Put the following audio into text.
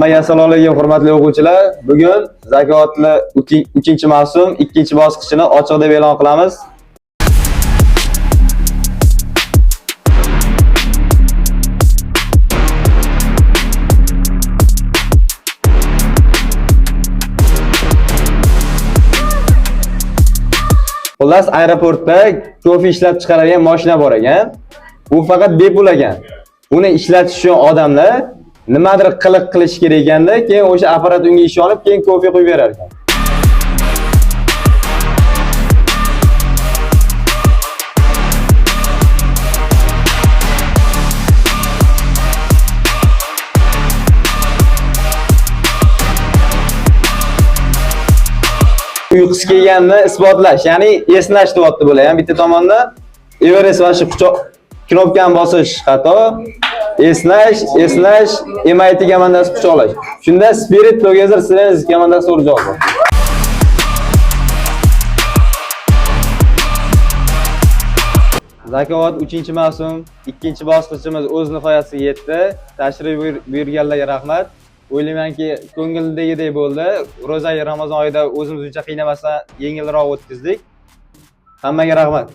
Hammaga assalomu alaykum, hurmatli o'quvchilar. Bugun zakotli 3-mavsum 2-bosqichini ochiq deb e'lon qilamiz. Xullas, aeroportda kofe ishlab chiqaradigan mashina bor ekan. U faqat bepul ekan. Uni ishlatish uchun odamlar nimadir qiliq qilish kerak ekanda, keyin o'sha apparat unga ishonib, keyin kofe quyib berar ekan. Uyqusi kelganini isbotlash, ya'ni esnash deyapti bular ham bitta tomondan. Everest va shu quchoq knopkani bosish xato. Esnash, esnash, MIT komandasi quchoqlash. Shunda Spirit Together Strengths komandasi to'g'ri javob berdi. Zakovat 3-mavsum 2-bosqichimiz o'z nihoyasiga yetdi. Tashrif buyurganlarga rahmat. O'ylaymanki, ko'ngildagidek bo'ldi. Ro'za Ramazon oyida o'zimiz uncha qiynamasdan yengilroq o'tkazdik. Hammaga rahmat.